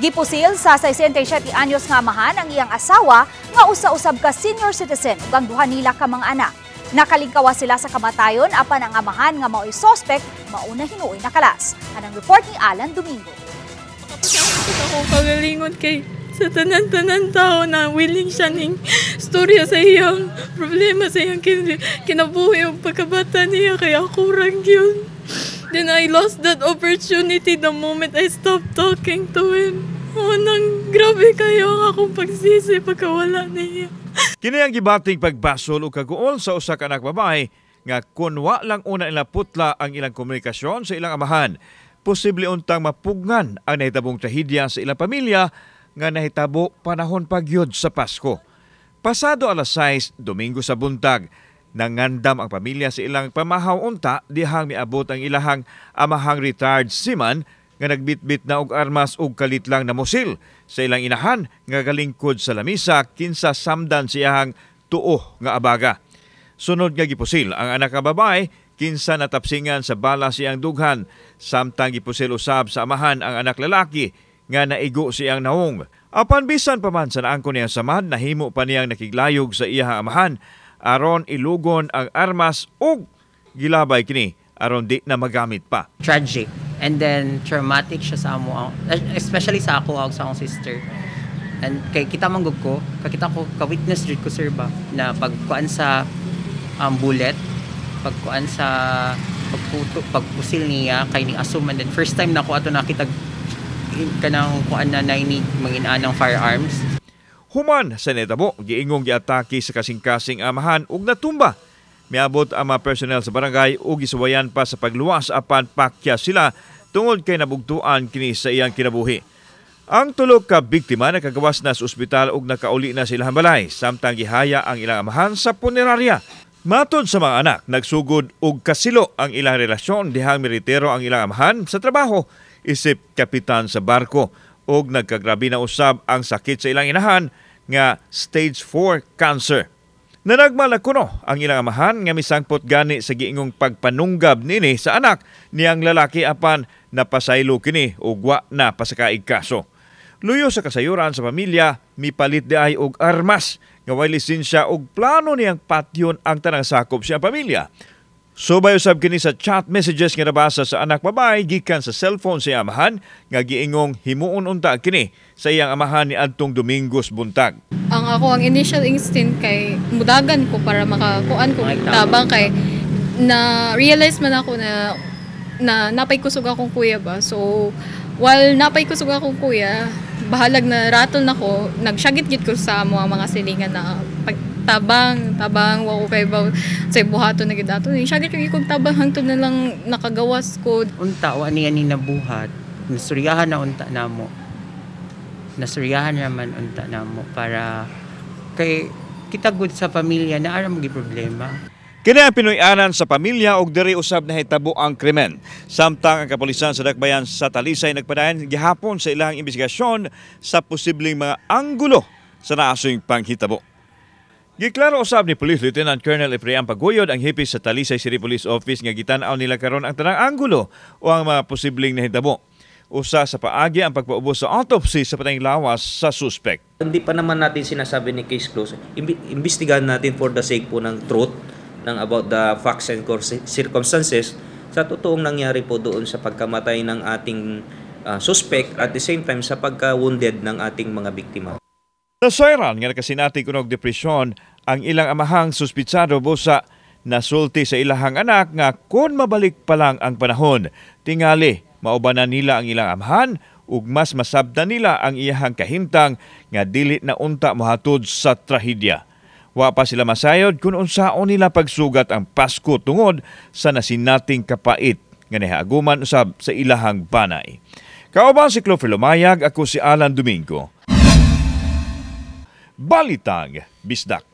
Gipusil sa 67 anyos nga amahan ang iyang asawa nga usa-usab ka senior citizen ug ang duha nila ka mga anak. Nakalingkawa sila sa kamatayon apan ang amahan nga mao'y suspect mauna hinuoy nakalas. Anang report ni Alan Domingo. Sa akong kagalingon kay sa tanan-tanan tao na willing siya ning storya sa iyang problema, sa iyang kinabuhi o pagkabata niya, kaya ako rang yun. Then I lost that opportunity the moment I stopped talking to him. Oh, nang grabe kayo ang akong pagsisi pagkawala niya. Kini ang gibating pagbasol o kaguol sa usa ka anak babae nga kun wa lang una nila putla ang ilang komunikasyon sa ilang amahan, posible untang mapugngan ang nahitabong trahedya sa ilang pamilya nga nahitabo panahon pagyud sa Pasko. Pasado alas 6, Domingo sa buntag, nangandam ang pamilya sa ilang pamahaw unta dihang miabot ang ilahang amahang retired seaman nga nagbitbit na og armas ug kalit lang na musil sa ilang inahan nga galingkod sa lamisa kinsa samdan siyahang tuo nga abaga. Sunod nga gipusil ang anak nga babae kinsa natapsingan sa bala siyang dughan, samtang gipusil usab sa amahan ang anak lalaki nga naigo siyang naong. Apan bisan pa man sa naangko niyang samad, nahimo pa niyang nakiglayog sa iyahang amahan aron ilugon ang armas ug gilabay kini aron di na magamit pa. Tragic and then traumatic siya sa amo, especially sa ako ug sa akong sister. And kay kita man gud ko, kakita ko, ka-witness jud ko, sir, ba na pagkuan sa bullet, pagkuan sa pagputo, pagpusil niya kay ni assume. And then first time na ko ato nakita kanang kuan na ni manginanang firearms. Human sa nitabo, giingong giatake sa kasing-kasing amahan ug natumba. Miabot ang mga personnel sa barangay ug gisuwayan pa sa pagluwas apan pakya sila tungod kay nabugtuan kini sa iyang kinabuhi. Ang tulo ka biktima nakagawas na sa ospital ug nakauli na sila balay samtang gihaya ang ilang amahan sa punerarya. Matod sa mga anak, nagsugod og kasilo ang ilang relasyon dihang miritero ang ilang amahan sa trabaho isip kapitan sa barko ug nagkagrabe na usab ang sakit sa ilang inahan nga stage 4 cancer. Nanagmala kuno ang ilang amahan nga misangpot gani sa giingong pagpanunggab nini sa anak niyang lalaki apan napasaylo kini ug wa na pasakaig kaso. Luyo sa kasayuran sa pamilya, mipalit di ay og armas nga way lisensya og plano niyang patyon ang tanang sakop siyang pamilya. Subay usab kini sa chat messages nga nabasa sa anak babae gikan sa cellphone sa amahan nga giingong himuon unta kini sa iyang amahan ni adtong Domingos buntag. Ang ako ang initial instinct kay mudagan ko para makakuan ko tabang kay na realize man ako na na napay kusog akong kuya ba. So while napay kusog akong kuya, bahalag na rattle na ko, nagsyagit gid ko sa mga silingan na pag tabang, tabang, wa ko kay ba sa buhaton na gid ato. Syagit yung ikog tabang hangtod na lang nakagawas ko. Unta wa niya ni nabuhat, nasuryahan na unta namo. Nasuryahan naman unta namo para kay kita gud sa pamilya na ara mo problema. Kini ang Pinoy-anan sa pamilya og diri usab nahitabo ang krimen. Samtang ang kapulisan sa Dakbayan sa Talisay nagpadayon gihapon sa ilang investigasyon sa posibleng mga anggulo sa naasoy panghitabo. Giklaro usab ni Police Lieutenant Colonel Efraim Paguyod ang hepe sa Talisay City Police Office nga gitan-aw nila karon ang tanang anggulo o ang mga posibleng nahitabo. Usa sa paagi ang pagpaubos sa autopsy sa patayng lawas sa suspect. Hindi pa naman natin sinasabi ni case close. Imbestigahan natin for the sake po ng truth ng about the facts and circumstances sa totoong nangyari po doon sa pagkamatay ng ating suspect, at the same time sa pagka-wounded ng ating mga biktima. Nasayran nga nakasinati kunog depresyon ang ilang amahang suspitsado busa nasulti sa ilahang anak nga kung mabalik pa lang ang panahon, tingali maubanan nila ang ilang amahan ug mas masabtan nila ang iyahang kahimtang nga dili na unta mohatod sa trahedya. Wa pa sila masayod kung unsaon nila pagsugat ang Pasko tungod sa nasinating kapait nga nahiaguman usab sa ilahang banay. Kauban si Clover Lumayag, ako si Alan Domingo. Balitang Bisdak.